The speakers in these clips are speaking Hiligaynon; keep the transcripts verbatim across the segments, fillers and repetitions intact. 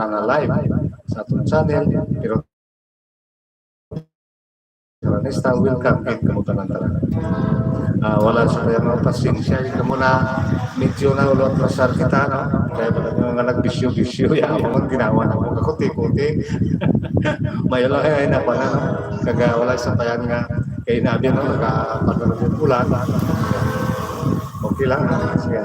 nga live sa atong channel, pero Saranista, welcome gid kamo tanan-tanan. Ah, wala sa kaya mga pasensya, kamo na medyo na ulo atrasar kita, no? Kaya pala nga nagbisyo-bisyo, ya, mo man ginawa na mo kakuti-kuti. Mayo lang ay na pala, no? Kaga wala sa kaya nga kay nabi, no? Nagapagano yung ulan. Okay lang, ha? Sige.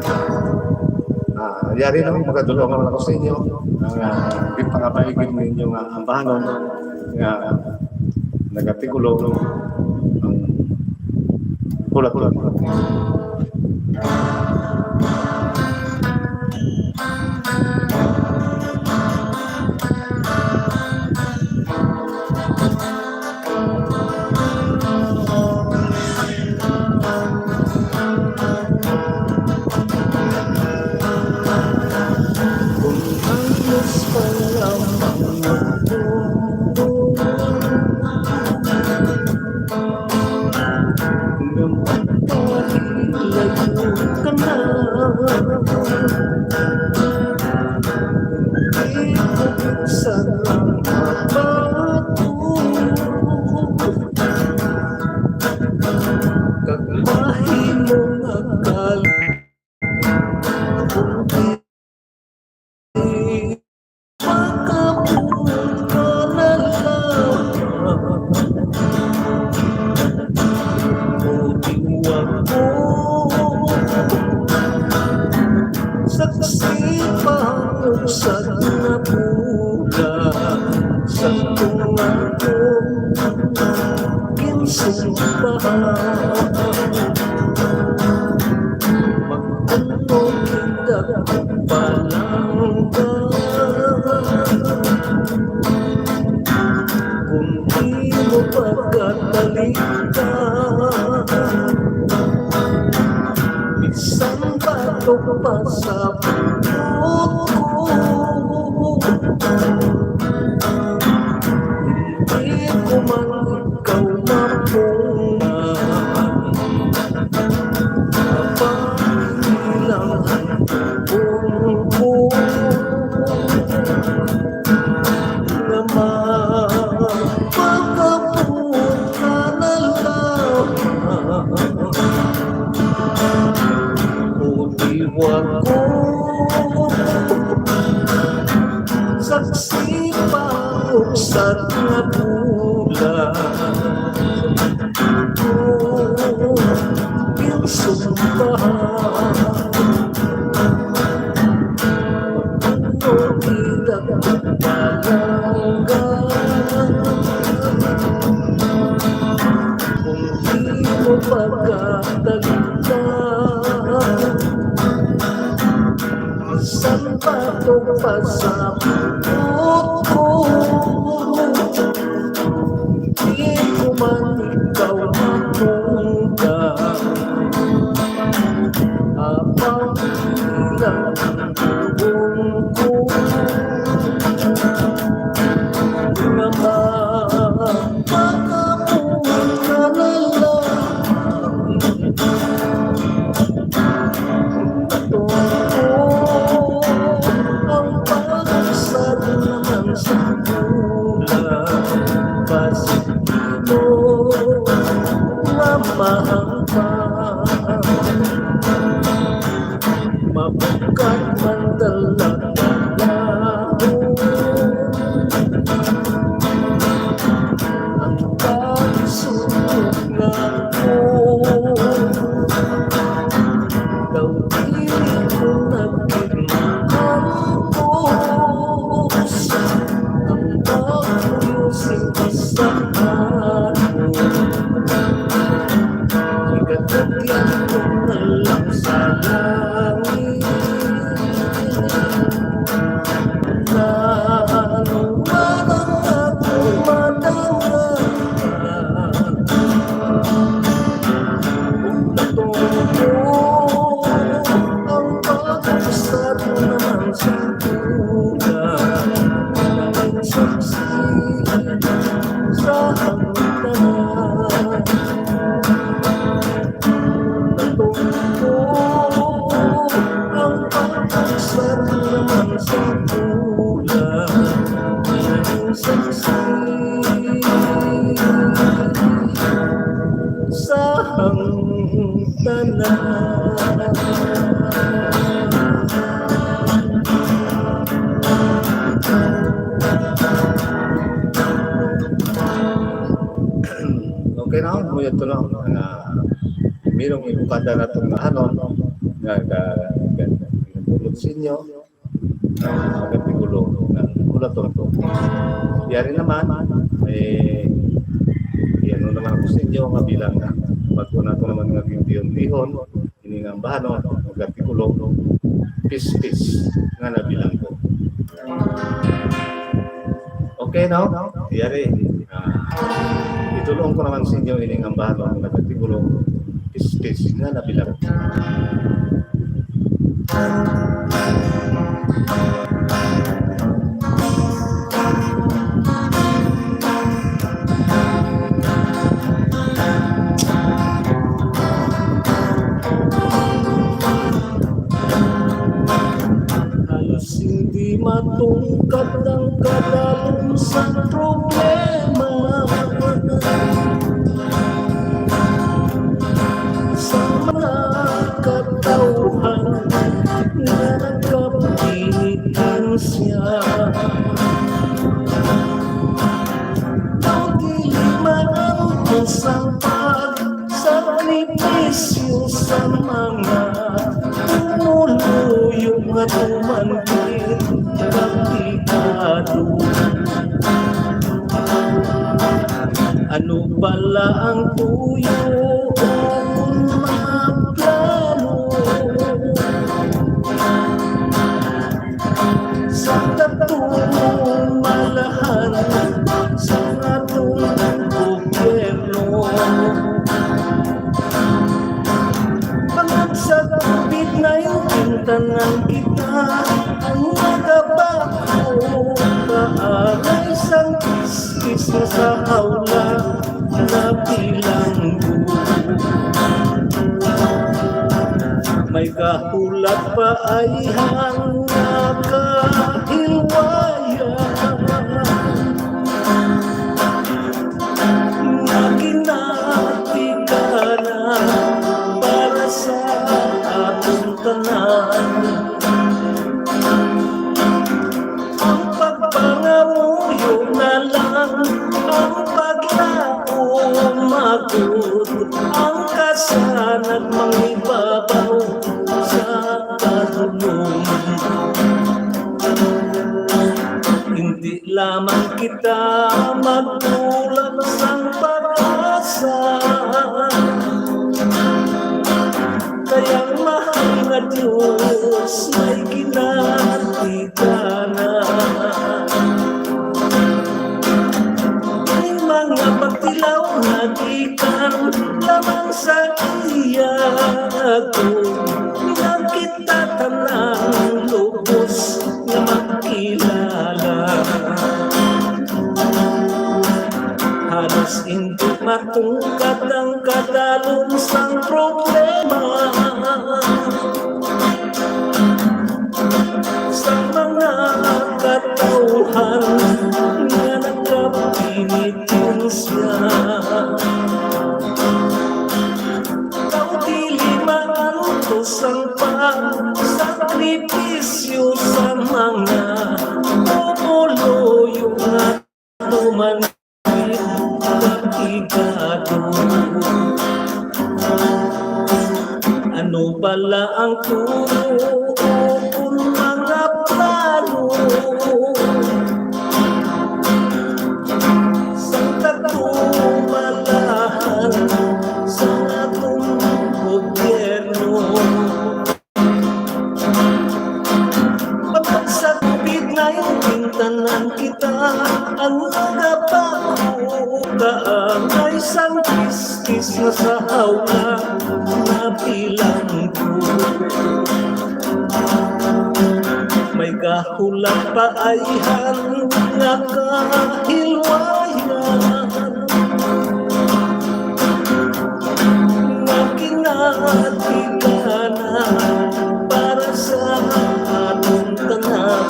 Ah, yari lang, makadulong naman ako sa inyo. Ang, ah, ginpangabaligid ninyo nga ambahanon nga nagatigulong ang hulat-hulat. Saksi pa ang usag nga bulan sa tunga ko, ginsumbahan. Magtuo kita palangga. Kung di mo pagkatalita, bisan bato pa sa buot ko, di ko man ikaw mapungan. Apan ilang ang tubong ko nga mapakapot ka na lang. O diwat ko, saksi pa ang usag nga bulan. Ginsumbahan. Kung di mo pagkatagda, san pa to pasabot ko? Di ko man ikaw matungga. Apan ilang ang tubong ko nga mapakabuhi ka na lang. Ang pag-usad naman sa bulan. Sa hangtanan. Okay na, mo yadto lang nga mirong ibukada nato nga ano, nga ga-, ga-, ginatulog sa inyo, ah, gatigulo nga hulaton ko. Yari naman, eh, ano naman ako sa inyo nga bilang nga bago nato naman nga gintihon-tihon, ini nga ambahanon, gatigulo, pispis nga nabilanggo. Okay, no? Yari. Ah, itulong ko naman sa inyo ining ambahanon nga gatigulo, pispis nga nabilanggo. Halos hindi matungkad ang kadalom sa problema sa mga katawhan nga nagkapinitansya. Daw dili maantos ang pagsakripisyo sa mga pumuluyo nga tumangkit kang pekado. Ano bala ang tuyo o kon mga plano sa katumalahan sa atong gobyerno? Bangod sa COVID nineteen, tanan kita ang nagabako, kaangay sang pispis nga sa hawla nabilanggo. May kahulat pa ayhan nga kahilwayan nga ginatikanan para sa atong tanan. Ang pagpangamuyo na lang, ang paglaom magud, ang kasanag mangibabaw sa kadulom. Hindi lamang kita magbulag sang pag-asa, kay ang mahal nga Dios may ginatikanan. Ang mga pagtilaw nagikan lamang sa iya, kung kita tanan lubos nga magkilala. Halos hindi matungkad ang kadalom sang problema sa mga katawhan nga nagkapinitansya. Daw dili maantos ang pagsakripisyo sa mga pumuluyo nga tumangkit kang pekado. Ano bala ang tuyo o kon mga plano sa katumalahan sa atong gobyerno? Bangod sa COVID nineteen, tanan kita ang nagabako, kaangay sang pispis nga sa hawla nabilanggo. May kahulat pa ayhan nga kahilwayan nga ginatikanan para sa atong tanan.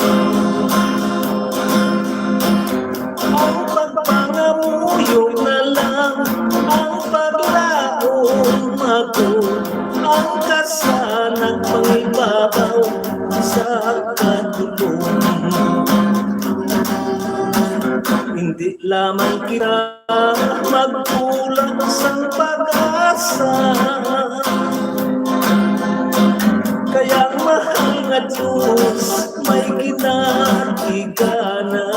Di lamang kita magkulang sang pag-asa. Kaya ang mahal nga Diyos may ginahigana.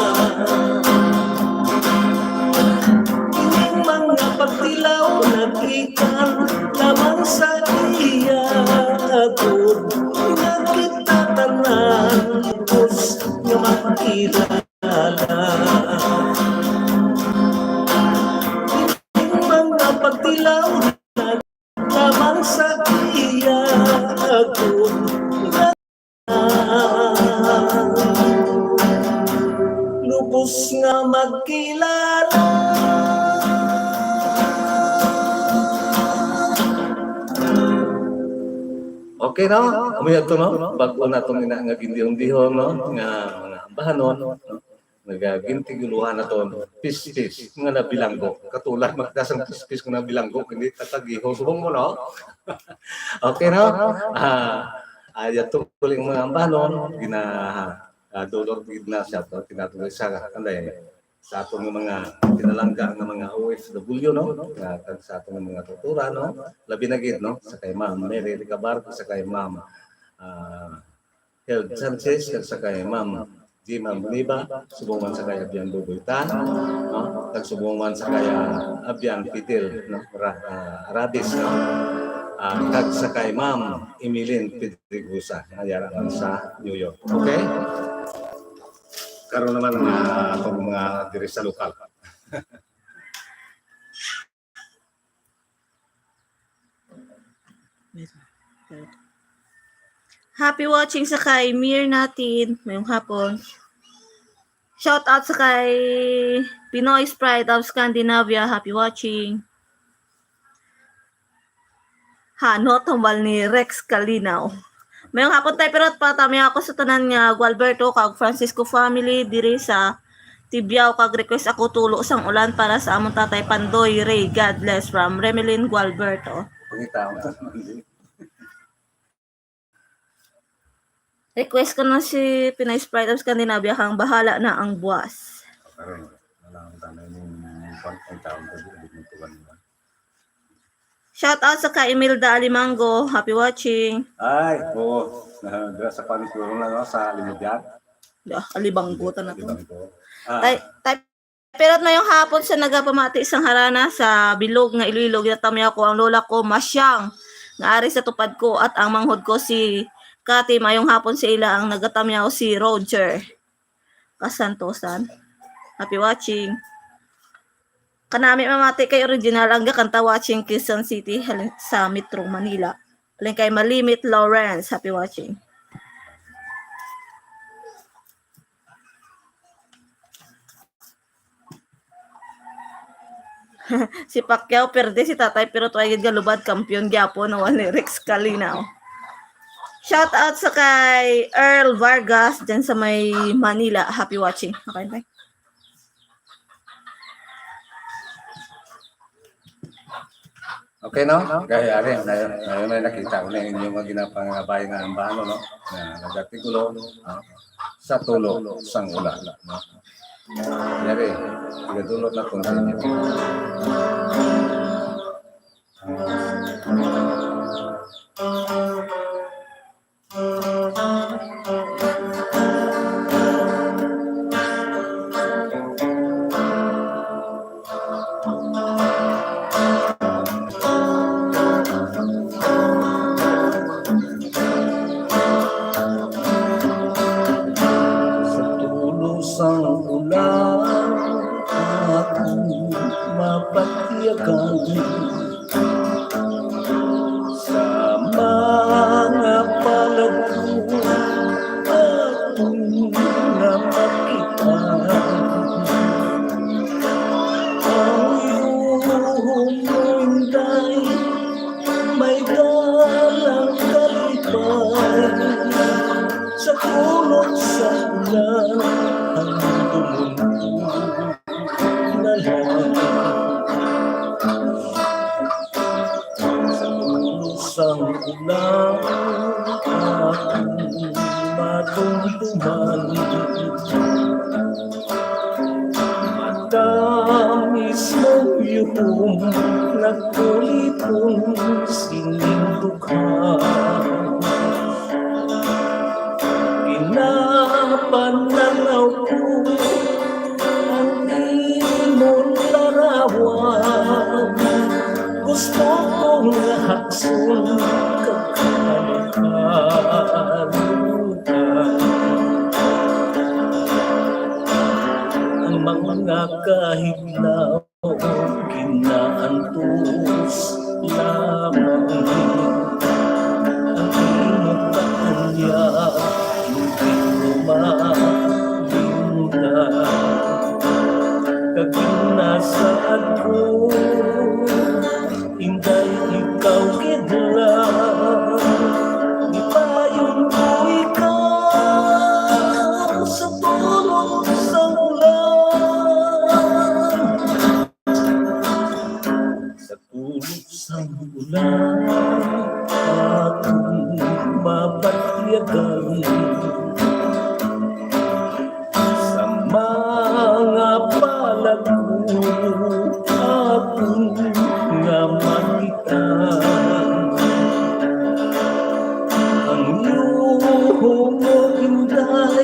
Ining mga pagtilaw nagikan lamang sa iya agod, nga kita tanan lubos nga magkilala. Ining mga pagtilaw lamang sa iya agod, lubos nga magkilala. Okay, no? Amo yun to, no? Bag-o na tong ina nga gindihon-dihon, no? Nga mga ambahanon, no? Nagagintigulo na to, pispis nga nabilanggo. Katulad, magdasang pispis nga nabilanggo, hindi tatagiho. Subong mo, no? Okay, no? Ah, ah, yato uling mga ambahanon, gina, ah, dulot gid na siya, to, tinatubig sa, kanday, sa aton nga mga pinalangga nga mga O F W, no? Nga, kag sa aton nga mga doktora, no? Labi na gid, no? Sa kay Ma'am Mary Ricabar, sa kay Ma'am, ah, Held Sanchez, kag sa kay Ma'am Jima Boniba, subong man sa kay Abyan Buboy Tan, no? Kag subong man sa kay, ah, Abyan Fidel, no? Ra-, ah, Rabis, no? Ah, kag sa kay Ma'am Emeline Pedregosa, nga yara man sa New York. Okay? Karon naman ang, ah, atong mga diri sa lokal. Happy watching sa kay Mir natin. Mayong hapon. Shout out sa kay Pinoy Sprite of Scandinavia. Happy watching. Ha, no, tumbal ni Rex Kalinaw. Mayong hapon, Tay Pirot, patamyaw ako sa tanan nga Gualberto kag Francisco family diri sa Tibiao, kag request ako Tulo sang Ulan para sa among Tatay Pandoy Ray. God bless, from Remelin Gualberto. Pangita mo. Request ko na si Pinay Sprite of Scandinavia kang Bahala na ang Buwas. Karon, wala ang tanay ning pang-, ang taon ko, di mo tuwan nila. Shout out sa ka Imelda Alimango. Happy watching. Ay, oo. Ah, dira sa Pancurong na, no, sa Limudyan. Ah, Alibanggo ta na to. Alibanggo. Ah. Tay, tay, pero mayong hapon sa nagapamati sang harana sa bilog nga Iloilo, ginatamyaw ko ang lola ko, Masyang, nga ari sa tupad ko, at ang manghod ko, si Kati. Mayong hapon sa ila ang nagatamyaw, si Roger Kasantosan. Happy watching. Kanami mamati kay original ang gakanta, watching Quezon City, halin sa Metro Manila. Halin kay Malimit Lawrence, happy watching. Si Pacquiao perde, si Tatay Pirot way gid galubad, kampiyon gyapon, no, ni Rex Kalinaw. Shout out sa kay Earl Vargas dyan sa may Manila. Happy watching. Okay, bye. Okay, no? Kaya, ari, na, na, na, nakita ko na yung inyong mga ginapangabay nga ambano, no? Na nagatigulo, no? Sa Tulo sang Ulan, no? Yari, tigadulot na continue. Sa Tulo sang Ulan, ako mapatiyagan. Sa mga palad ko, ako na makita. Ang iyong muntay, may dalang kalipay. Sa kulot sa ulan, ang mundo na lang. Sa ulo sang ulan, akong madumduman. yuhom nagkulipon sining dughan. Ginapananaw ko ang imong larawan. Gusto ko nga hakson kag kalukalukan. Ang mga kahiglaw ginaantos lamang. Ang imo kaanyag hindi ko malimtan. Kag ginasaad ko, Inday, ikaw gid lang. Ipayon ko ikaw sa tulog sang ulan. Sa tulog sang ulan, akong mabatyagan. Sa mga palagko, akong nga makita. Ang yuhom mo, Inday,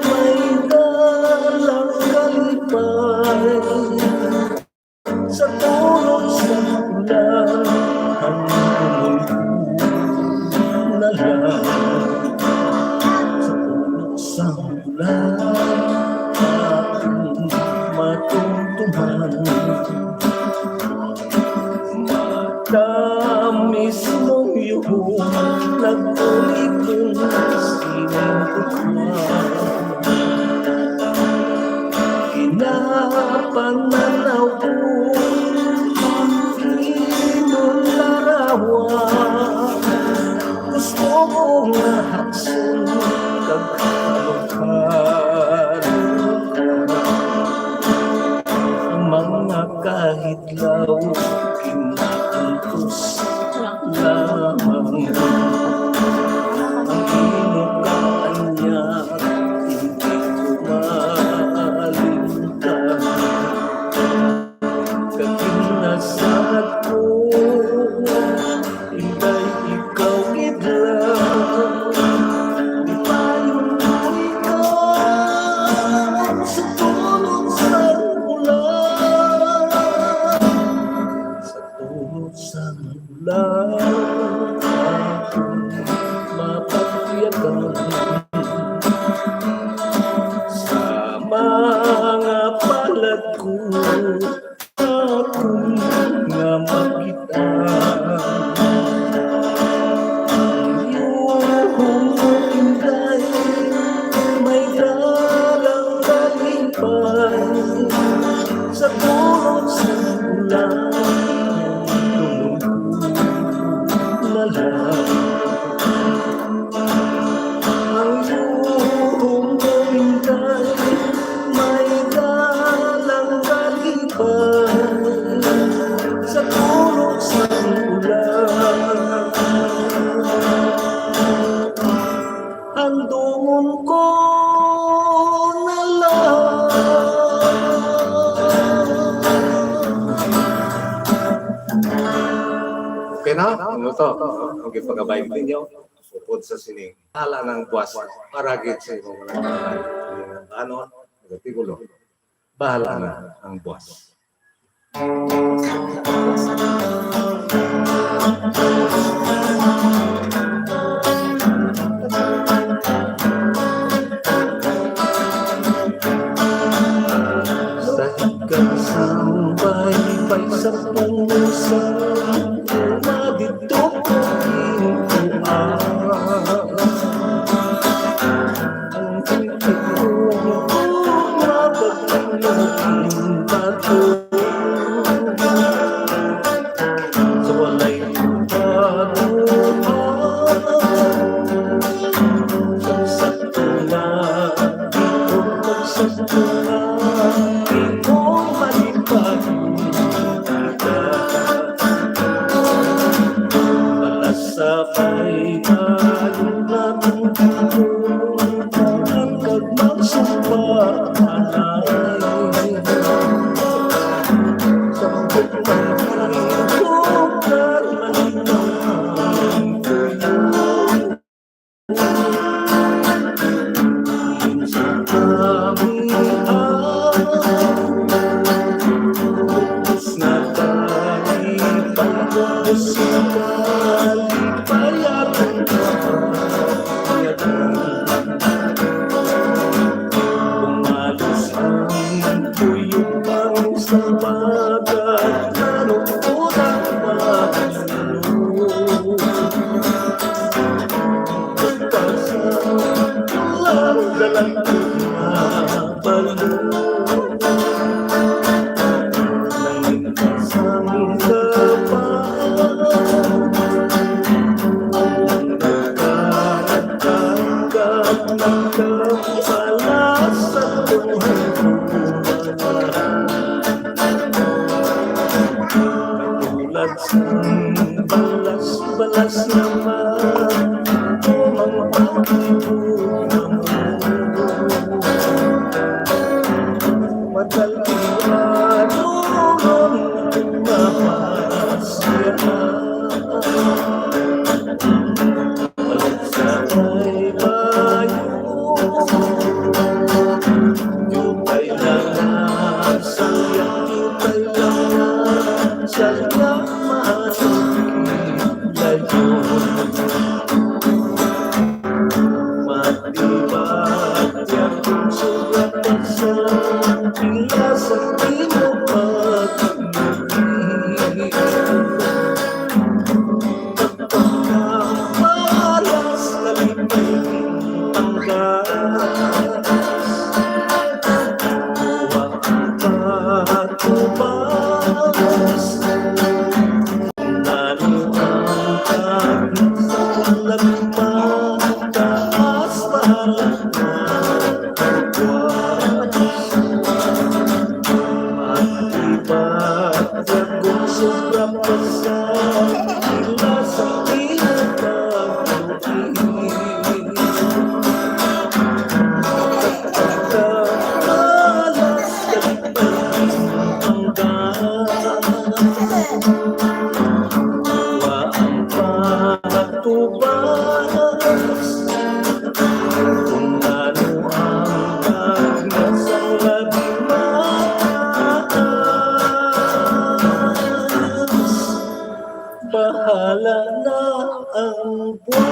may dalang kalipay. Sa tulog sa ulan, ang tulog na lang. Sa tulog sa ulan, akong matumtuman. Mata mismong yuhom, nagkulipon sining dughan. Ginapananaw ko ang imong larawan. Gusto ko nga hakson kag kalukalukan. Ang mga kahiglaw ginaantos lamang. Ang imo kaanyag hindi ko malimtan. Kag ginasaad ko, Inday, ikaw gid lang. Ipayon ko ikaw sa tulog sang ulan. Sa tulog sang ulan, akong mapatyagan. Sa mga palad ko, akon nga makita. Ang yuhom mo, Inday, may dalang kalipay. Sa tulog sang ulan, tulog na lang. Ang yuhom mo, Inday, may dalang kalipay. Sa tulog sang ulan, handumon ko na lang. Okay na? Ano to? Okay, pagabay ninyo. Upod sa sining, bahala na ang buwas para gid sa imong mga ano, artikulo. Bahala na ang buwas. Sa ikaw sang baybay sa pangusap, madidto ko ginkuan. Ang titik ko, mabagting mo ginbato. Sa walay pagkuha, sa sakto nga, di ko magsakto nga, di ko malipay. Para sa pagkalunan, ang pagmagsumpa, anay. Sa Tulad sang balas-balas naman, tumang pagtibok ng ulo. Madali ano ang mapasya. Sa may bayo, yutay lang ang salya, yutay lang ang salya, makilayo. Matibag ya kung sobra pa sa pila sa imo pagkalubi. Pagkamalas, kalipay, panggas. Wa ang patubas. Lalo ang pagmasa, lalo ang taas, bahala na. Matibag ya kung sobra pa sa pila sa pinagkalubi. Pagkamalas, kalipay, panggas. Wa ang patubas. Kung ano ang pagmasang labi mataas, bahala na ang buwas.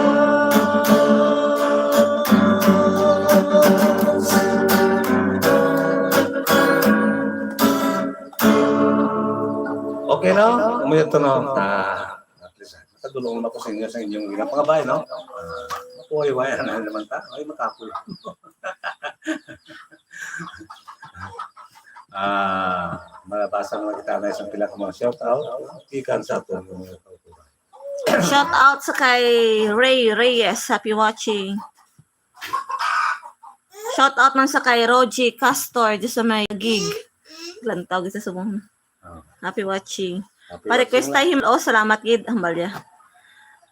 Okay na? Umuyot to, no? Ah, at least, nakadulong na ko sa inyo, sa inyong ginapangabay, no? Ah, makuha-iwaya na naman ta. Ay, makapoy. Ah, malabasa na kita na isang pila ka mga shout out. Ikan sa aton. Shout out sa kay Ray Reyes. Happy watching. Shout out man sa kay Rogie Castor di sa may gig. Lantaw gid sa subong. Ah, Happy watching. happy Pa-request watching. Tayo him-, oh, salamat gid, hambalya.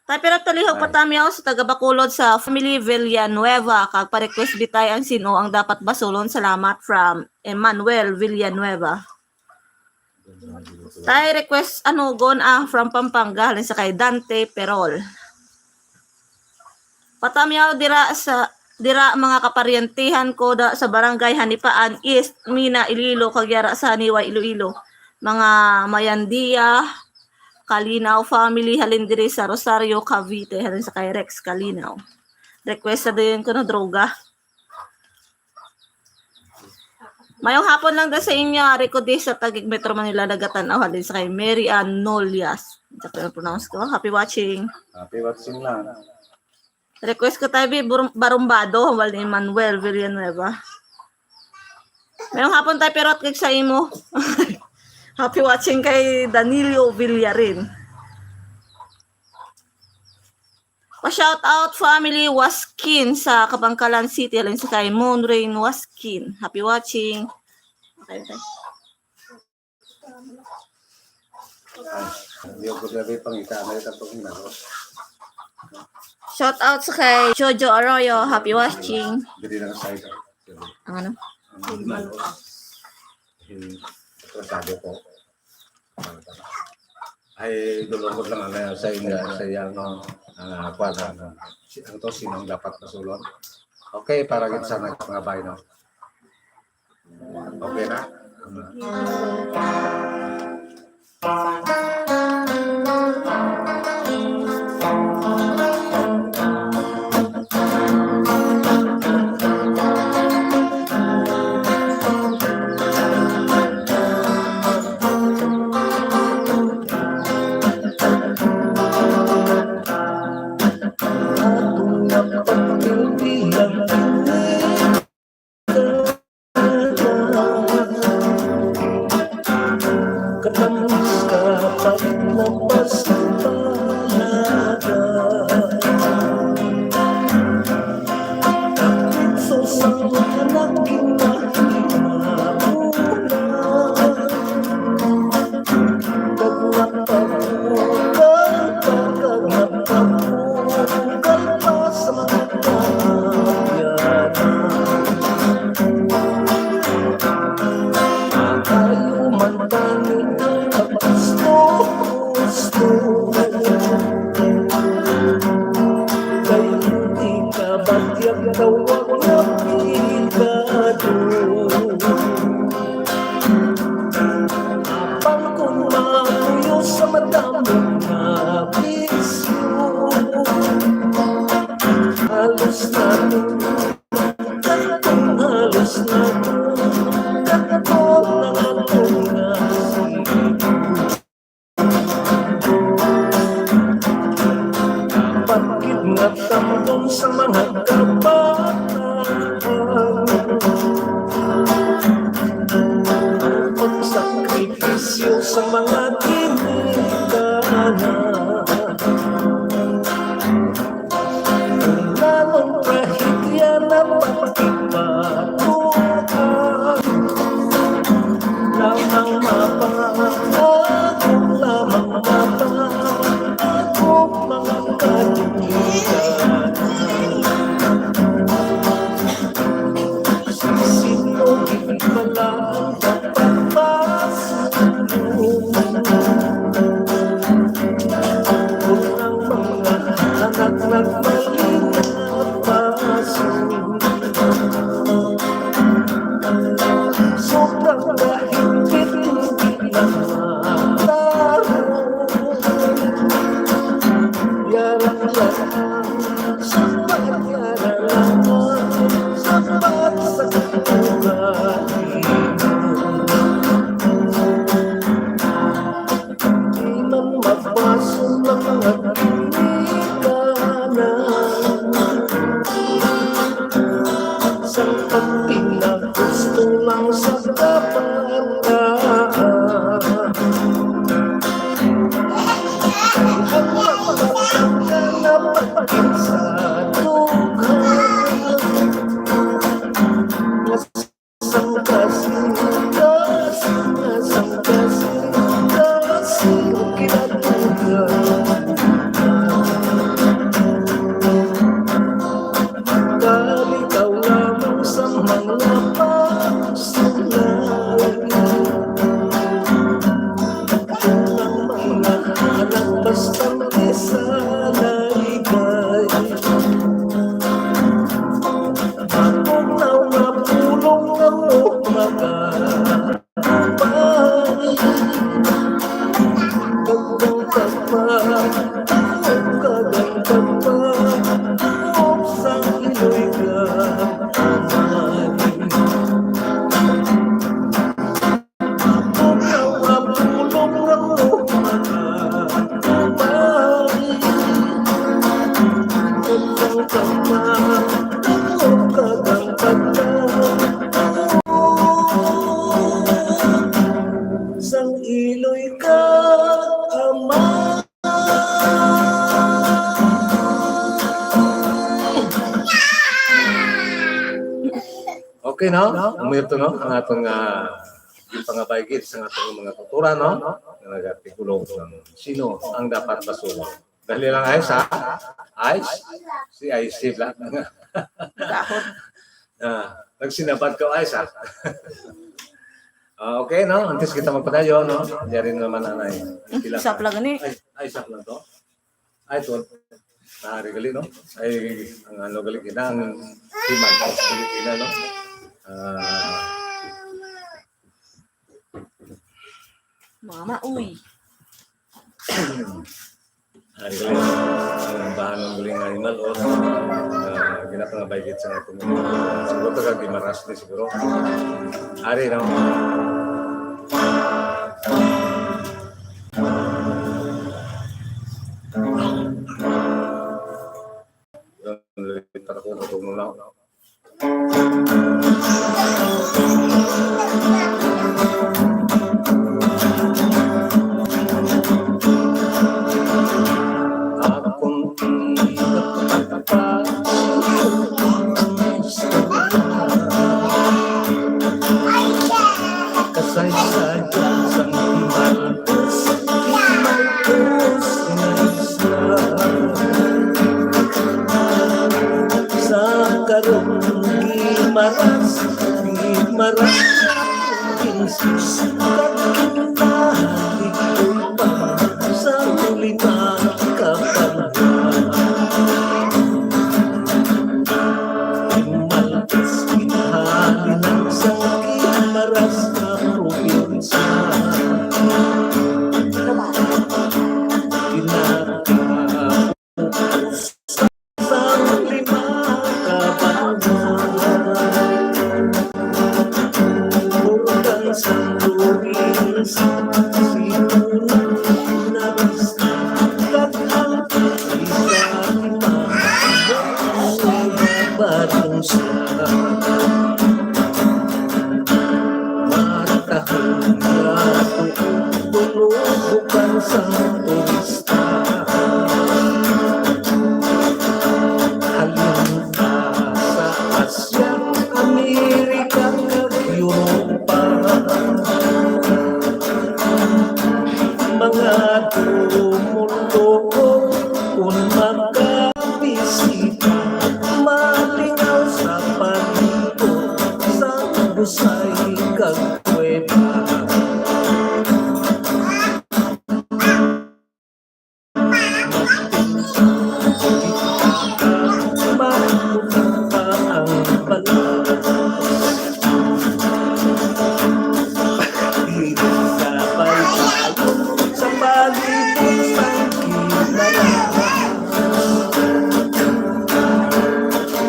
Tay, pero talihog Ay. Patamiaw sa taga Bacolod sa family Villanueva, kag pa-request bitay ang sin-o ang dapat basulon. Salamat from Emmanuel Villanueva. Tay, request anugon, ah, from Pampanga, halin sa kay Dante Perol. Patamiaw dira sa, dira mga kaparyentehan ko da, sa barangay Hanipaan East, Mina, Iloilo, kag yara sa Haniway, Iloilo. Mga Mayandia, Kalinaw family, halin diri sa Rosario, Cavite, halin sa kay Rex Kalinaw. Request sa dayon ko na droga. Mayong hapon lang da sa inyo, ari ko di sa Taguig, Metro Manila, nagatan-aw halin sa kay Mary Ann Nolias. Sa pronounce ko, happy watching. Happy watching lang. Request ko tayo, bi, Bur-, Barumbado, hambal ni Manuel Villanueva. Mayong hapon tayo, pirot kag sa imo. Happy watching kay Danilo Villarin. Pa-shout out family Waskin sa Kabangkalan City, halin sa kay Moon Rain Waskin. Happy watching. Okay, okay. Ay, hindi ko sabi pangita na ito pag hinalo. Shout out sa kay Jojo Arroyo. Happy watching. Dili lang sa ito. Ang ano? Ang hinalo. Yung atrasado ko. Ay, dulungkot lang ang sa inyo, sa iyang, no, ang, ah, kwan, ang, si, ang to, sinong dapat masulon? Okay, para gid sa nagpangabay, no? Okay na? Ang kapait na pasipalaga. Kapit sa mga nagkinahinabungan. Kag napabugal pa, kag napabugal pa sa mga kaabyanan. Maayo man tani ang kagusto-gusto. Kay hindi ka batyag tawag nga pigado. Apang kung mapuyo sa madamo nga bisyo, halos na Katong halos na katong lang ako nga sige. Dapat gid nga tambong sa mga kabataan ang pagsakripisyo sa mga ginikanan. Lalong trahedya na pagkipatuan. Lamang mapa, ako lamang mapa, ako mga kaibigan. Sino gid pala ang dapat pasulong? Kung ang mga anak nagmalingapaso, sobrang kahigpit, hindi na matarong. Yara lang, sapat, yara lang, sapat sa katulad. Di man mabaso ang mga ginikanan. Sa pagpinagusto lang sa kabataan. Ang pagpagkana pagkit sa dughan. Sang kasing-kasing, sang kasing-kasing kinatulog. Kalitaw lamang sa mga pagsulay. Ang mga anak basta makisalay. Mapugnaw nga pulong nga mo makatupay. Daghang tagpa, daghang tagpa, sang iloy ka. Sang iloy ka, Ama. Okay, no? Umirto, no? Ang atong, ah, gipangabay gid sa atong mga kultura, no? Nga nagatigulong sang sino ang dapat basulon. Dali lang, Ice, ha? Ice? Si Ice lang. Dahon. Ah, nagsinabat ka, Ice, ha? Ah, okay, no? Antes kita magpadayon, no? Yari naman, anay. Isa pa lang gani. Ay, ay, isa pa lang to. Ay, to. Ah, ari gali, no? Ay, ang ano gali, kinang timan, gali, kinang, no? Ah. Mama, uy. Ari gali, ang bahanon gali nga animal, o, ah, ginapangabay gid sa atong, siguro taga Guimaras ni siguro. Ari, no? Litar ko, katong nuna. Kag kinahanglan pa sa lima ka panahon. Maltas kinahanglan sa Guimaras nga probinsya. Kinahanglan sang lima ka banwa. Organ, San Lorenzo, Sibuna, Nabista, kag ang isa lima, Batunsa. Matahong nga tuo, tulo, bukang sang turista. Halin pa sa Asya, Amerika, kag Europa. Mga tumuluo, kun makabisita, malingaw sa palibot sa Busay kag Cueva. Makuha ang balas. Dito sa baybayon, sa palibot sang Guimaras.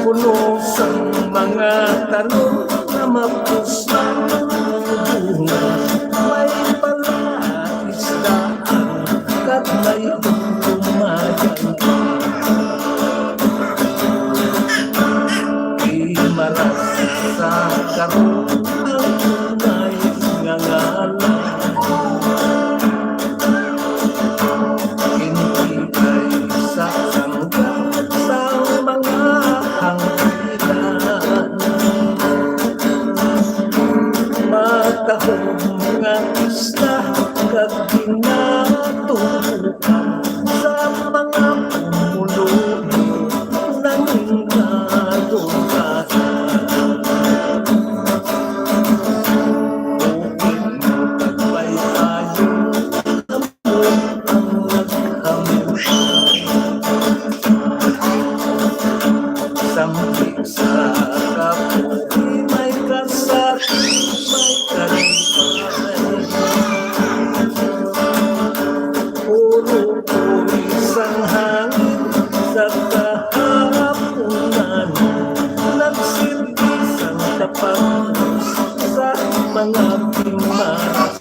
Puno sang mga tanom nga mapuslan ang bunga. May palaisdaan kag may tumayan pa. Guimaras sa karon ang tunay nga ngalan. Hindi kay sa sangga sa mga hangpilan. Matahom nga isla kag ginatubukan sa mga pumuluyo nangin kadugahan. Bukid mo kag baybayon, ang naghamutang. Sambi sa kapoy, may kasari, may kalipay. Puro puwi sang hangin sa kahapunan, nagsilbi sang tapakos sa mga pimaras.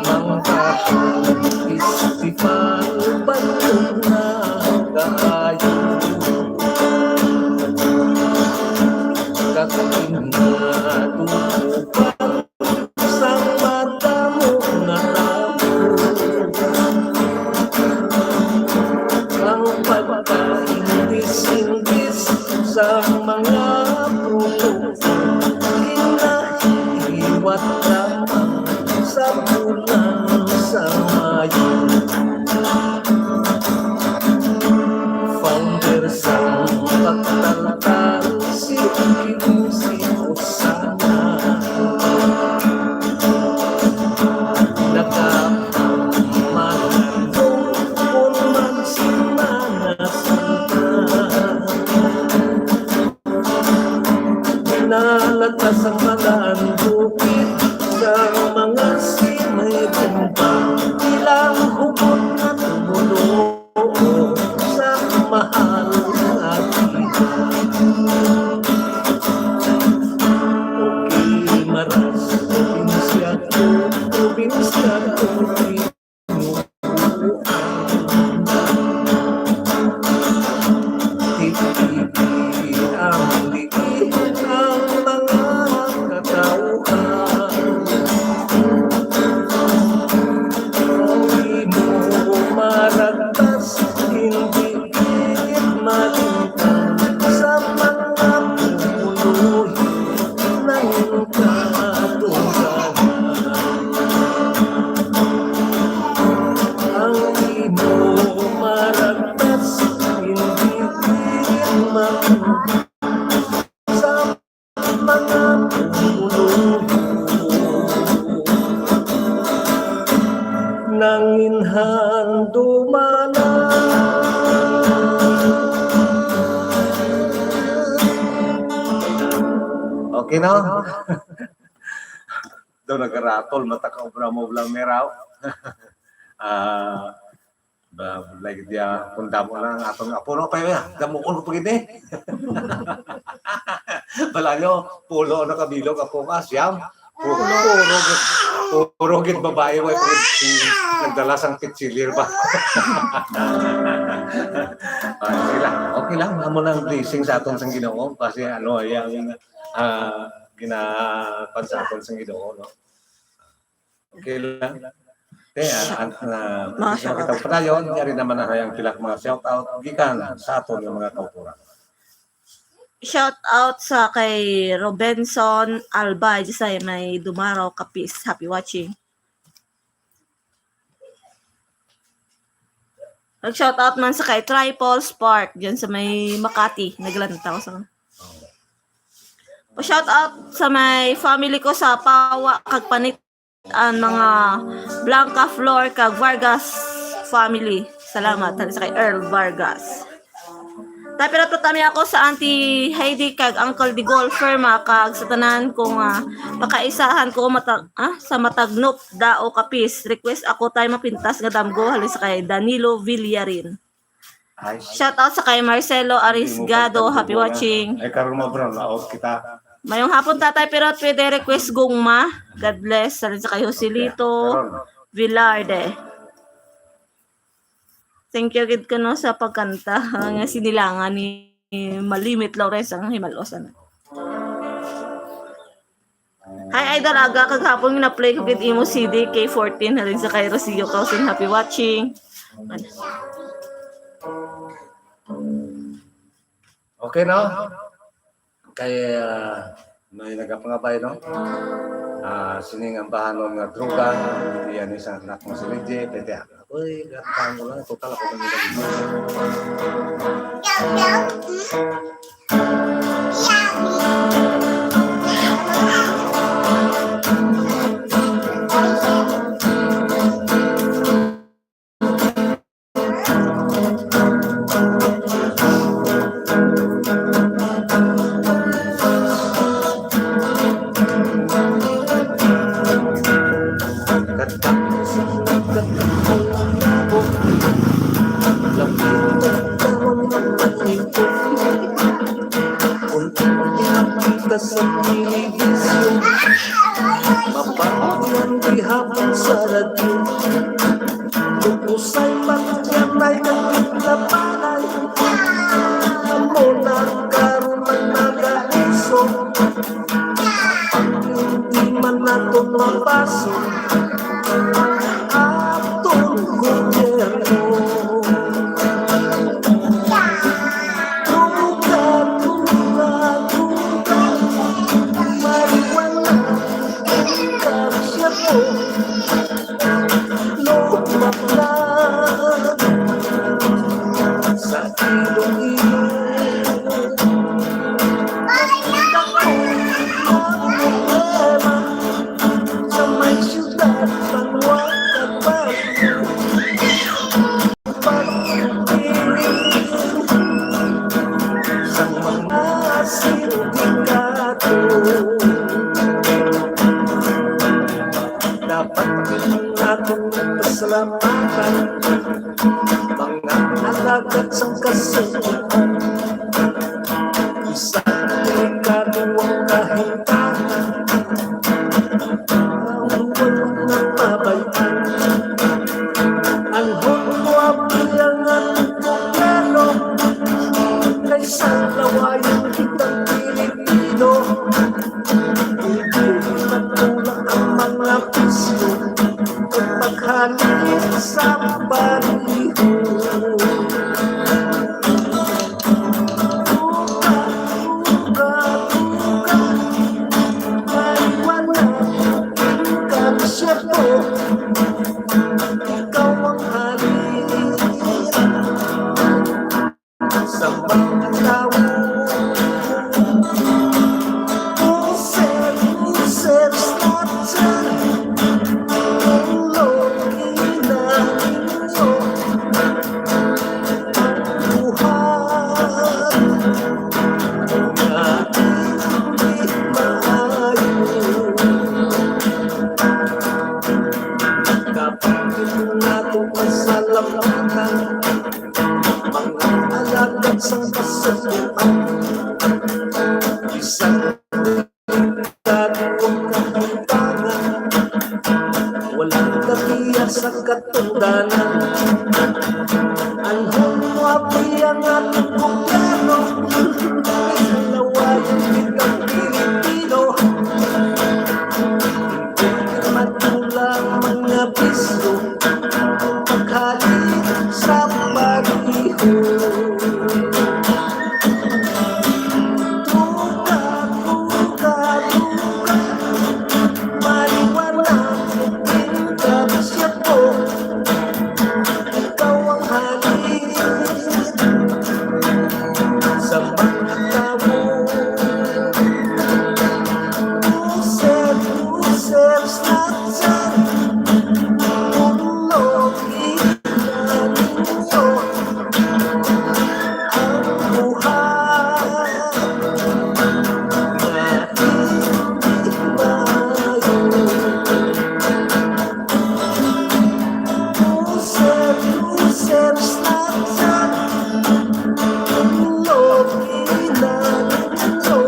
Mangkahon festival, bantog na kaayo. Kag pinadukupan sang madamo nga tawo. Ang pagkaindis-indis sa mga produkto, ginahiwat lamang sa bulan sa Mayo. Founder sang pagtaltal, si Quincy Osana. Nagapamalandong kon man Semana Santa. Nalatas ang mga bukid sa mga simay bomba. Ilang hugot nga tumulo sa mahal nga kita. Okay, maras, probinsya ko, probinsya ko, Tinutuan. Titipid ang liit ang mga katawhan. mga pumulubo, nanginhan dumala. Okay na? Daw nagaratol, mata ka obra mo, Blameraw. Ah, ba, like, dia, kung damo lang ang atong apo, no? Kaya, ya, damo ko pa gid, eh. Bala nyo, pulo na kabilog ako nga, siyam. Puro, puro, gid- puro gid babae, way puro si, nagdala sang pitsilir ba? Ah, okay lang. Okay lang. Amo nang blessing sa aton sang Ginoo. Kasi ano, yung ah, ginapan sa aton sang Ginoo, no? Okay lang. Kaya, ang, ah, Masha makita ko padayon, yari naman na ang pila ka mga shout out gikan sa aton nga mga kauturan. Shout out sa kay Robenson Albay, di sa may Dumaraw, Capiz. Happy watching. Nag-shout out man sa kay Triple Spark, dyan sa may Makati. Naglantaw sa... Pa-shout out sa may family ko sa Pawa kag Panit, ang mga Blanca Flor kag Vargas family. Salamat, tali sa kay Earl Vargas. Tapirot pa tami ako sa Auntie Heidi kag Uncle Digol Ferma kag sa tanan kong ah, pakaisahan ko matag ah, sa Matagnop Dao Capiz. Request ako tayo mapintas nga damgo halin sa kay Danilo Villarin. Ay, Shout out sa kay Marcelo Arisgado. Happy watching. Ay, karon mo, bro, laos kita. Mayong hapon, Tatay Pirot. Pwede request gugma. God bless. Sa rin sa kay Joselito Karon. Villarde. Thank you gid ko, no, sa pagkanta nga sinilangan ni Malimit Lores ang himalos, ano. Hi, Idol Aga. Kagahapon na-play ko gid imo C D K fourteen, halin sa kay Rocio Causin. Happy watching. Okay, no? Kay ah, may nagapangabay, no? Ah, sining ambahanon nga droga, iyan ni sa anak mo si Reggie, pwede ah. Ako'y gatang ko lang, total ako man nila. Kung di makita sa telebisyon, mapanood lang gihapon sa radyo. Kung usay pagyanay kag gitlapanay, amo na karon ang nagaiso. Ang hindi man nato mabaso, ang aton gobyerno. Droga, droga, droga, marijuana, karsya po, lumaplag sa Iloilo. Ang problema sa may siyudad, banwa, kag baryo. Pagpili sang mga sindikato. Dapat naton pasalamatan mga alagad sang kasunduan. Isang delikado ang kahimtangan, ang walang napabayaan. Ang hukwa bilang ang gobyerno, kay sa lawayan kitang Pilipino. Hindi matulak ang mga bisyo, paghalin sa pariho. Buka, buka, buka, maliwanag, ikaw siya po. Ikaw ang hari sa mga tao. sa katungdanan. Ang humwapi ang atong gobyerno, lawayan kitang Pilipino. Matula ang mga bisyo, paghalin sa pariho. Droga, droga, droga, marijuana, kokaina, bisyo. Ikaw ang halin sa mga tawo. User, user, Snapchat. Tulog, ina ninyo. Ang buhay nga hindi maayo. User, user, Snapchat. Tulog, ina ninyo.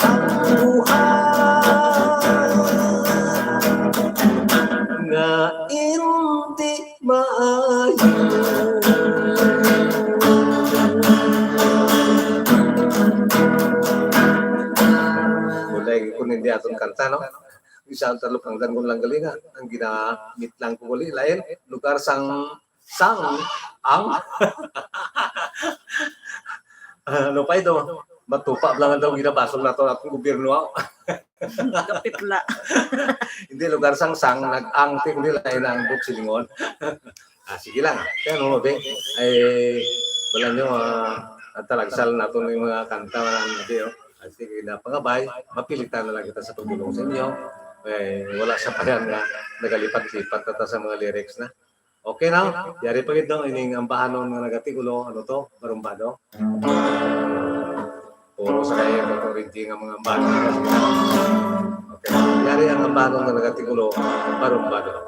Ang buhay nga hindi maayo. Wala, kung hindi aton kanta, no? Isa ang talupangdan ko lang galinga. Ang ginamit lang ko uli, lain, lugar sang, sang, ang, ano pa ito? Matupa lang ang daw ginabasol nato atong gobyerno, ah. Kapitla. Hindi, lugar sang, sang, nag-ang, ti, kundi lain ang buhok silingon. Ah, sige lang. Kaya ano, be? Ay, wala nyo, ah, at talagsal nato ng mga kanta, mga ano, be, oh. At sige na, pangabay, mapilitan na lang kita sa pagdulong sa inyo. Eh, wala sa payan nga nagalipat-lipat na ta sa mga lyrics na. Okay na? Yari pa gid, no? Ining ambahanon nga nagatigulo, ano to? Barumbado? Puro sa kaya ko to, Reggie, nga mga ambahanon. Okay. Yari ang ambahanon nga nagatigulo, barumbado.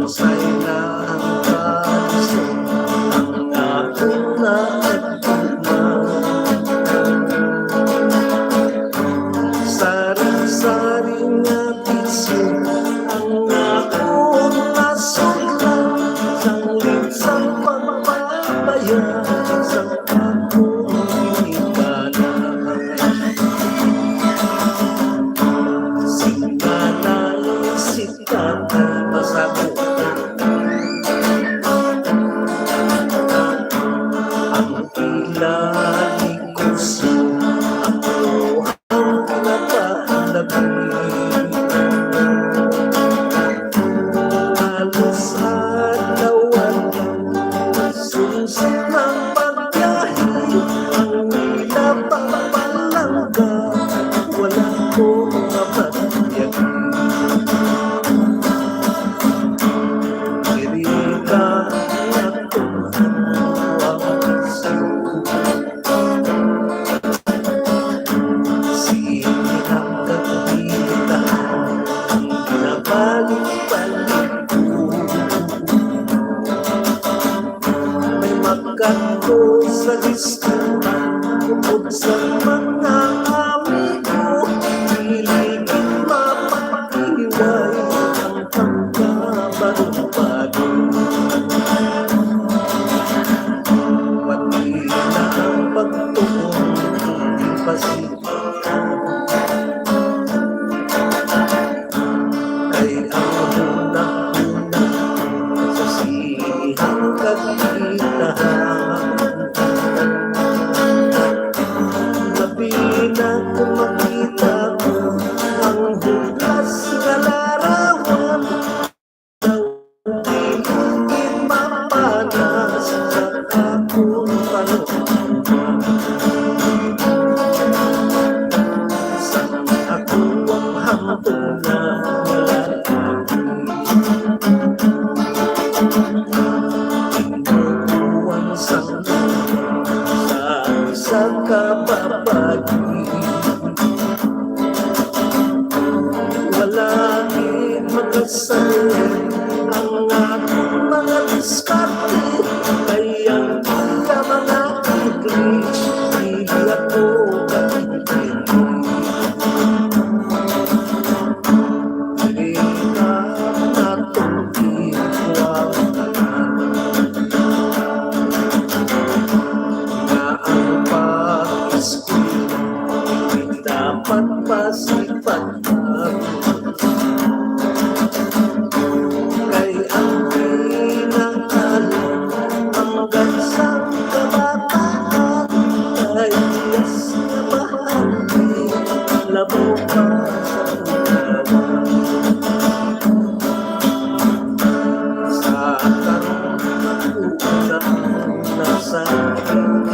Lunsay na ang kaso, ang akong naaguma. Sari-sari nga bisyo ang akong nasudlan, sanglit sang pagpabaya sa akong ginikanan. Sing manalo si Tatay Pasagutan. Ang ila ni Kuso, ako ang pinakalabi. Halos adlaw-adlaw, susi ang pagbiyahe, ang ila pagpalangga, wala ko mapagyagi. Diri ka nga tunghan ko ang isyu. Sige, hanggang kita ang ginabalik-balik ko. May magkadto sa diskuhan, upod sa mga amigo, dili gid mapatiway ang pagkabarubado. Pati na ang pagtuon, di pa si Kay ang hunahuna sa sihang kagitahan, labi na kung makita ko ang hublas nga larawan. Daw di mo gid mapanas sa akon panumpa. Sa akong hangtod nga Makasay ang akong mga diskarte, kay ang iya mga English, hindi ako kaintindi. Dili ka natong iwang tanan. Nga ang pag-eskwela dapat pasipan. Kay ang pinangalan hanggang sang kabataan, kay yes na bahandi, labaw pa sa pagkawan. Sa karon, una na sa akin.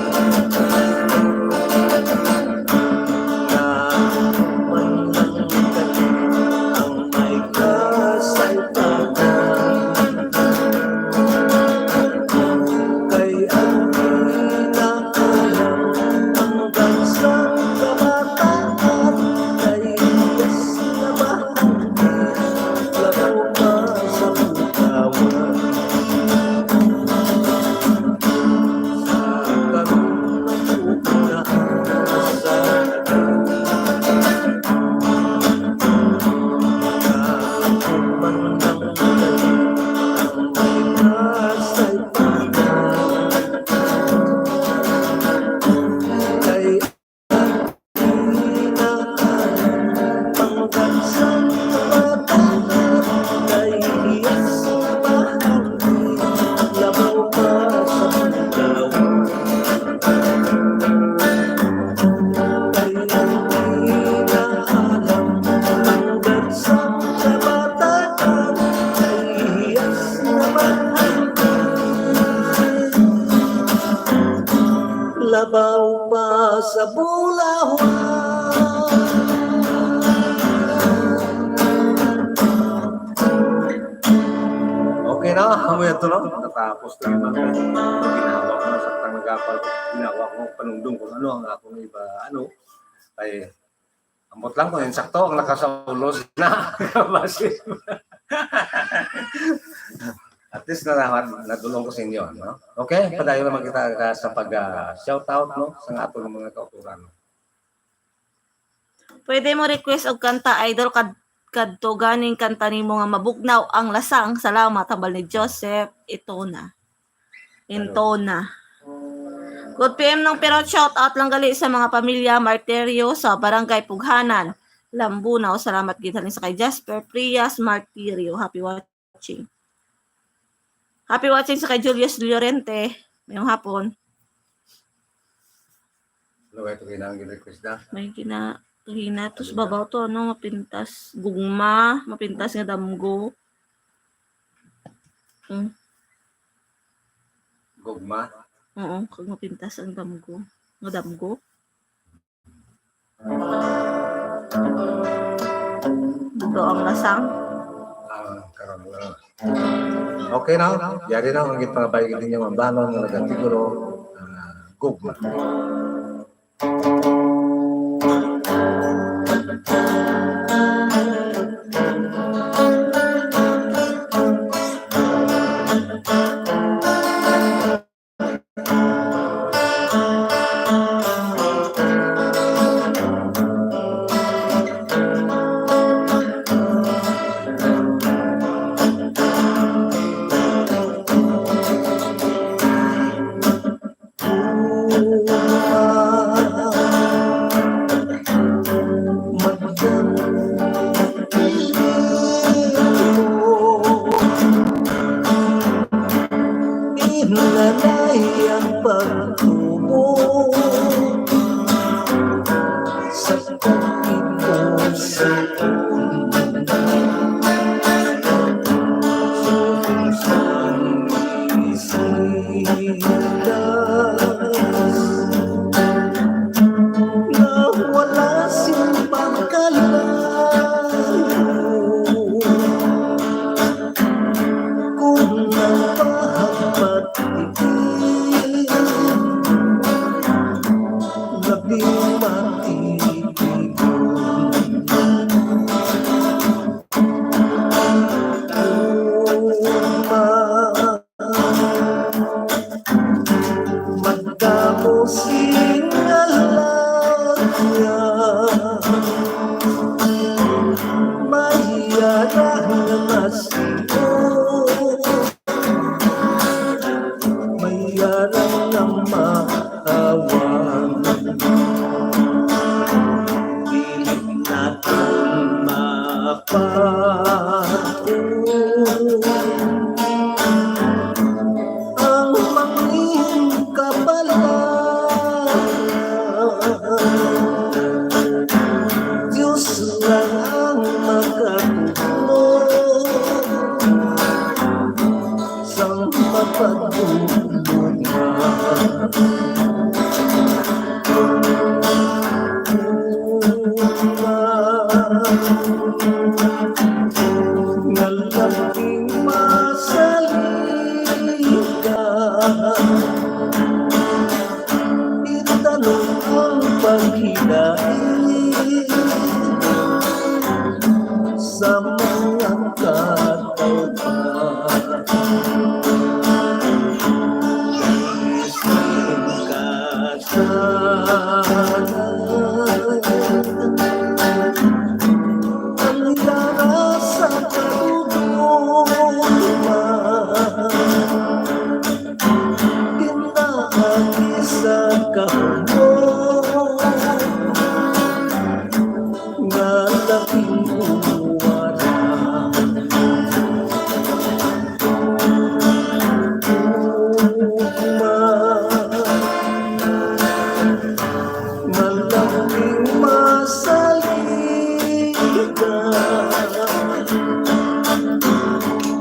Ang may kasaypanan. Kay ang pinakalam hanggang sa kabataan, kay yes na bahandi, labaw pa sa pagkawan. Labaw pa sa bulawan. Okay na, amo yan to, no? Natapos na naman. Ginawa ko na sa tang nagapal. Ginawa ko panungdong kung ano ang akong iba, ano. Ay, ambot lang kung insakto ang nakasaulos na. Basi. At least na, na, nadulong ko sa inyo, no? Okay, padayon naman kita ka sa pag, ah, shout out, no, sa aton mga kauturan. Pwede mo request og kanta, idol, kad kadto ganing kanta nimo nga mabugnaw ang lasang. Salamat, hambal ni Joseph Itona. Intona. Good P M, Nong Pirot, shout out lang gali sa mga pamilya Martirio sa Barangay Pughanan, Lambunao. Salamat gid halin sa kay Jasper Prias Martirio. Happy watching. Happy watching sa kay Julius Llorente. Mayong hapon. Ano ba ito kailangan gin-request na? May gina-, gina-, tus babaw to, ano, mapintas. Gugma, mapintas nga damgo. Hmm. Gugma? Oo, kag mapintas ang damgo. Nga damgo. Ito ang lasang. Ah, karon na. Okay na. Yari na ang gipangabay gid ninyo ang banon nga nagatigulo, ah, gugma. May aram nga maawang, dili naton mapatun ang mangin kabala. Dios lang ang makatudlo sang mapatulog na. Nga labing masalig ka, itanong ang paghidait sa mga katawhan. Isip ka sana ang yara sa kagutuman. Pinaagi sa kahumon nga labing huwara. Ugma nga labing masalig ka,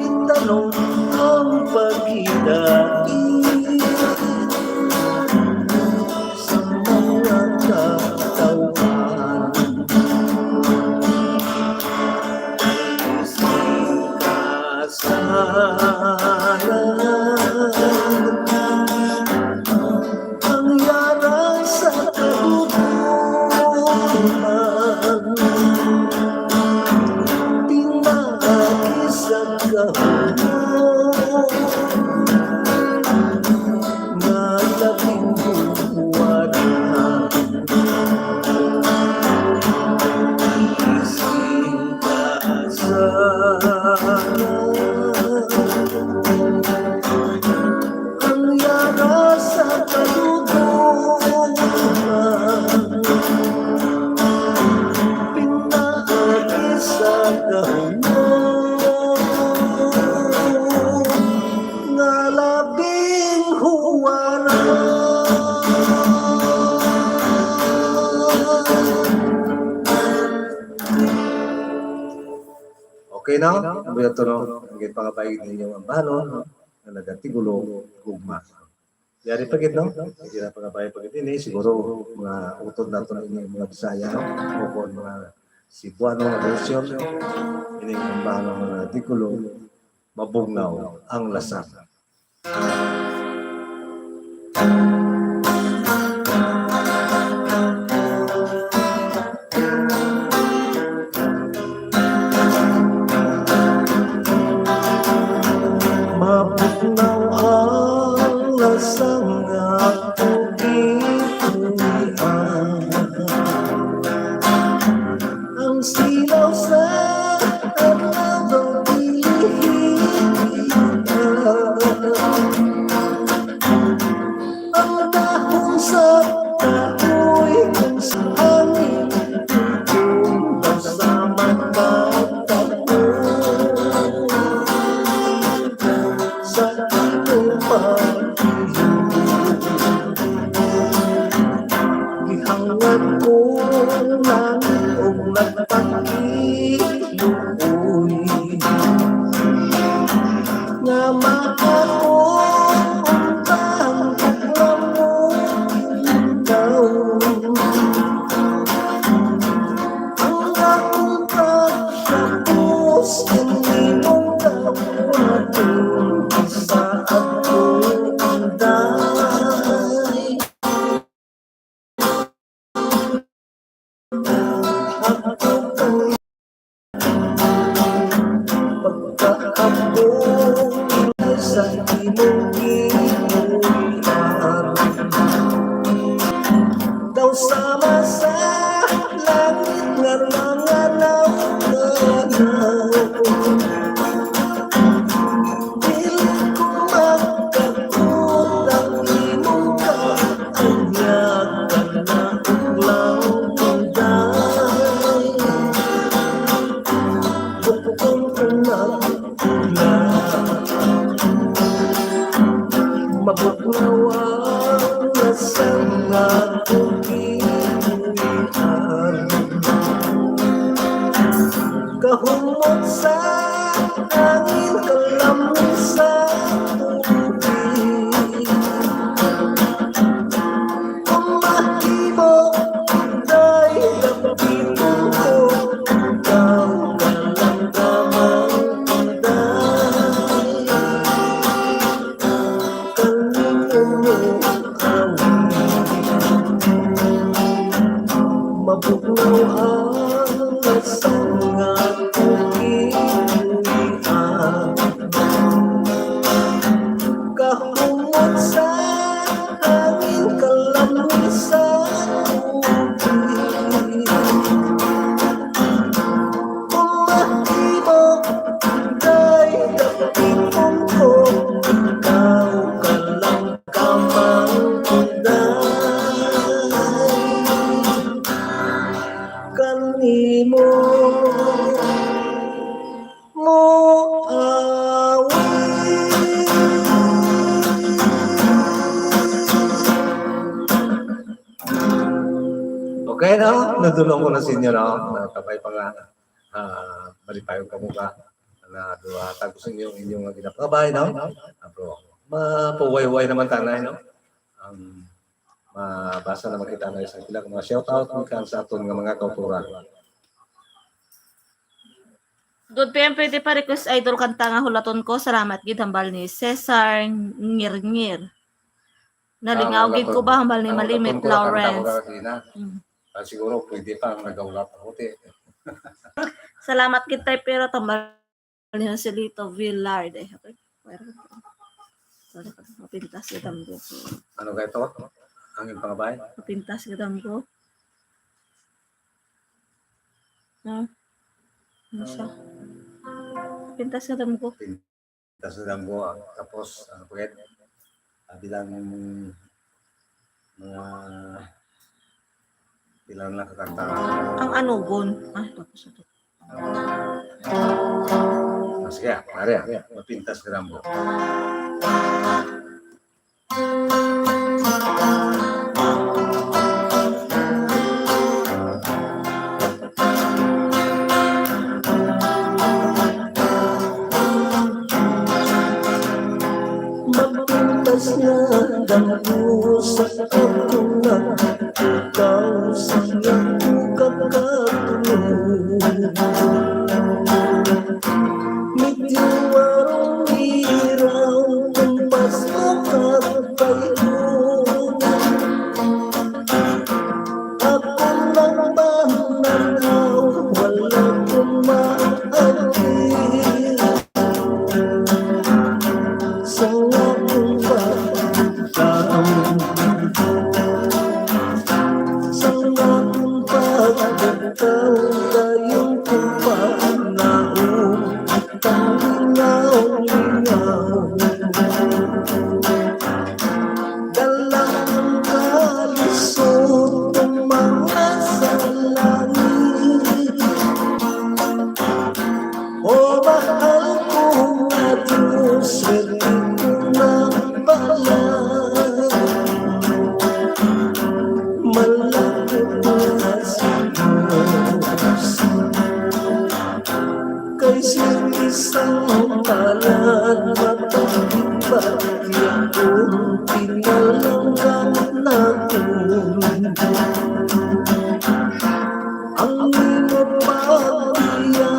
itanong ang paghidait sa mga katawhan. Sana ang yara sa kagutuman, pinaagi sa kahumon nga labing huwara. Isip ka sana ang yara sa kaluguran, pinaagi sa kahumon nga labing huwara. Okay na? Ang buya to, no? Ang ginpangabay ninyo ang bahanon, no? Nga nagatigulo, gugma. Yari pa gid, no? Hindi na pangabay pa gid ini. Siguro, mga utod nato na ini, mga Bisaya, no? O kung mga Cebuano, mga version, no? Ini ang bahanon nga nagatigulo, mabugnaw ang lasang. Mabugnaw ang lasang nga akong gitulian. Ang silaw sa adlaw dili hibian. Ang pula. Mabugnaw ang lasang nga akong gibuhian. Kahumot sa hangin, kalamig sa tubig. Kung mahimo, day, lapiton ko, ikaw ka lang kamang day. Kanimo mo awit. Mabugnaw ang lasang nga akong gibuhian. Kahumot sa hangin, kalamig sa tubig. Kung mahimo, day, lapiton ko, ikaw ka lang kamang day. Kanimo mo awit. Okay, no? Nadulong ko na sa inyo, no? Kabay pa nga, ah, malipayon kamo ka na duha. Tagos ninyo ang inyong mga ginapangabay, no? Ah, bro, mapahuway-huway naman ta anay, no? Ang mabasa naman kita na isang pila ka mga shoutout, gikan sa aton nga mga kautoran. Good P M, pwede pa request, idol, kanta nga Hulaton Ko. Salamat gid, hambal ni Cesar Ngirngir. Nalingaw Ah, gid ko Hulaton. Ba, hambal ni Ang Malimit Hulaton Ko, nakanta ko Lawrence. Kagina. Mm. Ah, siguro pwede pa ang nagahulat ako, te. Salamat gid, tay, pero tambal ni Joselito Villarde. Okay. Pero, sorry, mapintas gid ang buko. Ano ka ito? Ang iyong pangabay? Mapintas gid ang buko. No? Ano siya? Pintas na damo ko. Pintas na damo ko. Tapos, ano pa gid? Ah, bilang mga, bilang lang kakanta. Ang anugon. Ah, tapos ito. Ah, sige, ah, Maria, mapintas ka damo ko. Mapintas nga damo sa akong nagtukaw sa iyang kakatulog. Medyo warong iraw kung mas makapayong. Ako lang ba nanaw, wala kong maagi. Sa akong pagkaon, sa akong pagkaon, dayon ko pa naon. Tanginaw-linaw. Dala ang kalisod, tumanga sa langit. O mahal ko nga Dios, swerte ko na bala. Malapit na si Dios. Kay sa isang palad, matapit pa niya kung pinalanggan ako. Ang imo pagbiya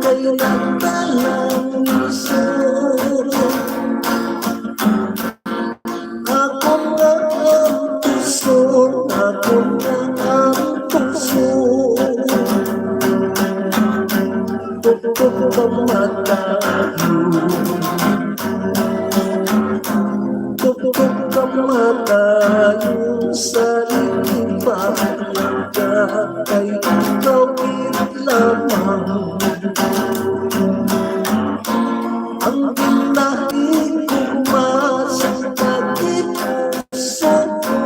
kay nagdalang lisod. Ako nga ang puso, ako nga ang puso. Tuktok kamatayon. Tuktok kamatayon sa likipan. Kay ikaw gid lamang ang ginahigugma sa tagipuso ko.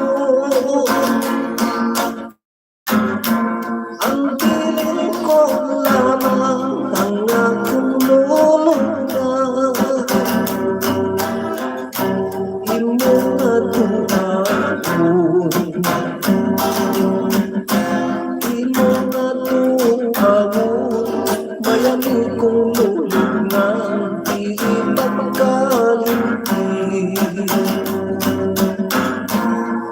Ang bilin ko lamang ang akong lolo. kalimti.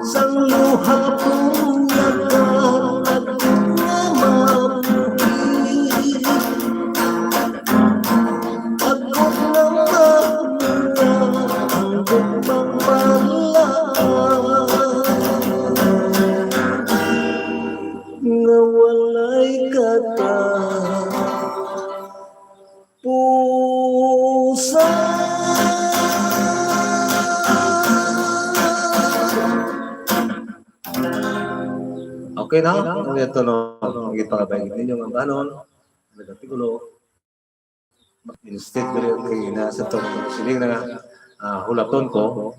Sang luha kong nagkatago nga mabuhi. Ako nga mamuya ang gugmang bala. Nga walay kata pusa. Okay na? Ano ito, no? Ang ipangabay ninyo nga ambahanon, nagkatigulo, instead ko rin kay na sa to, siling na nga, ah, hulaton ko,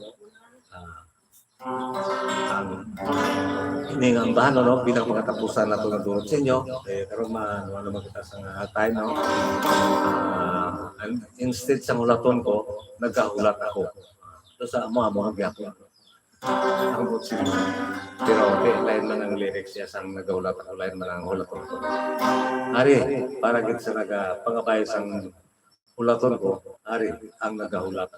ah, ang ining ambahanon, no, bilang pagkatapusan nato nga durot sa inyo, eh, karon ma-, ano naman kita sa nga time, no? Ah, ang, instead sa hulaton ko, nagahulat ako. So, sa amo, amo ang gyapon. Ang butsi. Pero, di, lain man ang lyrics niya sang nagahulat ako, lain man ang hulaton ko. Ari, para gid sa nagapangabay sang hulaton ko, ari, ang nagahulat.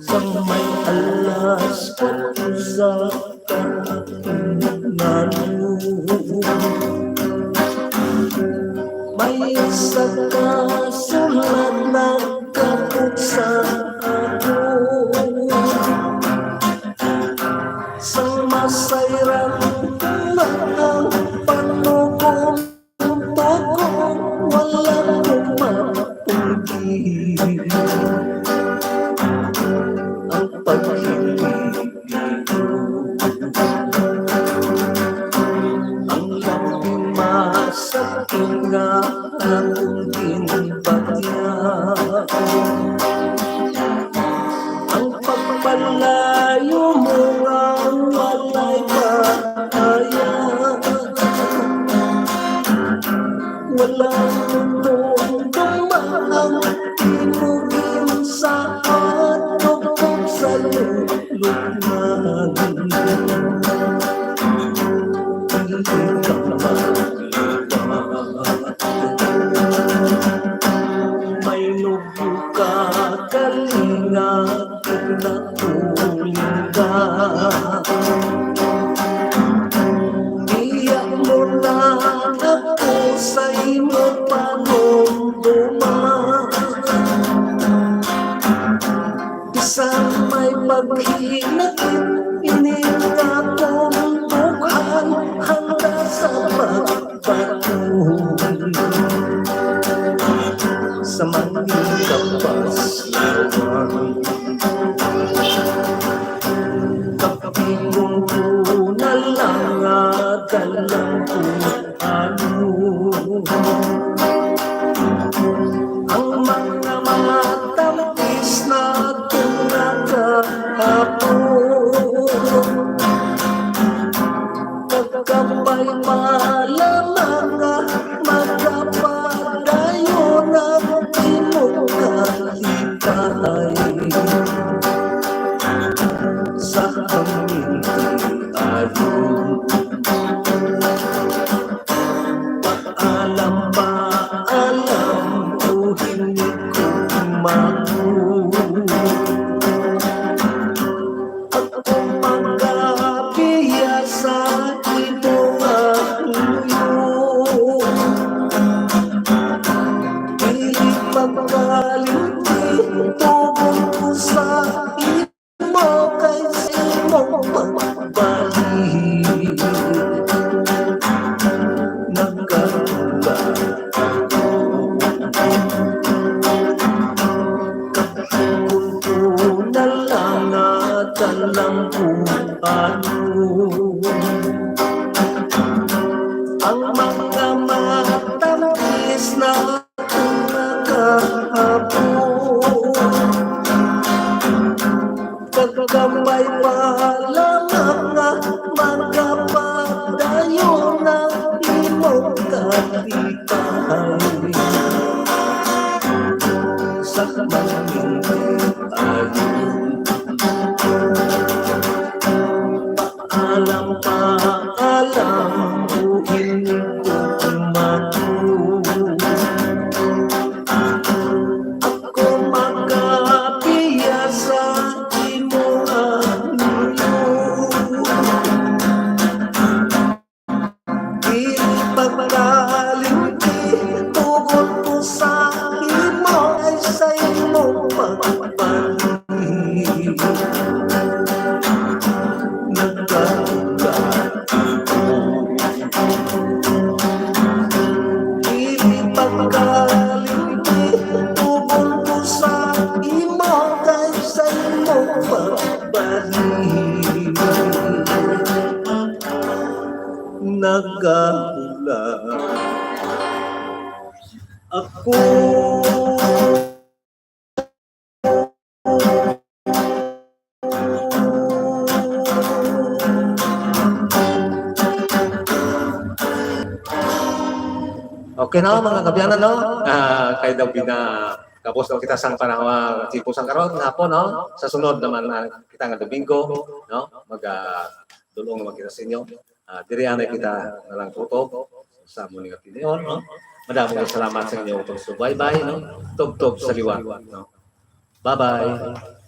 Sang may alas kuwatro sa kahapunan, may isa ka sulat nagkapot sa akon. Sang masayran na ang panugon, tugon, wala ko mapungki ang paghiling. Ang labing masakit nga akong ginbatian, ang pagpalayo mo nga walay kahayag. Wala nagdumduma ang imo ginsaad, tubtob sa lukman. Dili ka maglibak. May nugyo ka, kalinga, nagtuling ka. Iya mo na ako sa imo panumduma. Bisan may paghinakit ining akong dughan, handa sa pagpatuloy sa maningkapasyawan. Kapingon ko na lang nga dalang ko ano. Ang mga matamis na tunga kahapon, pagkabay pa lamang nga magkapadayon ang imong kahitay. Sa hangin ti ayo. Paalam, paalam, o hindi ko mago. Ako magabiya sa imo nga luyo. Dili pagkalimti, tugon ko sa imo kay sa imong pagbalik. Nagkatula ako. Kung ko na lang natalang kung ano. Ang mga matamis na kahapon. Pagkabay pa lamang nga magkapadayon ang imong kapitan. Ako. Okay na, mga kaabyanan, no? Ah, kay daw gina-, tapos daw kita sang panahon, tipo sang karon, hapon, no? Sa sunod naman, ah, kita nga Domingo, no? Mag, ah, dulong naman kita sa inyo. Ah, diri anay kita na lang tutob sa amo ni nga tinion, no? Madamo nga salamat sa inyo pagsubaybay, no? Tubtob sa liwat, no? Bye-bye.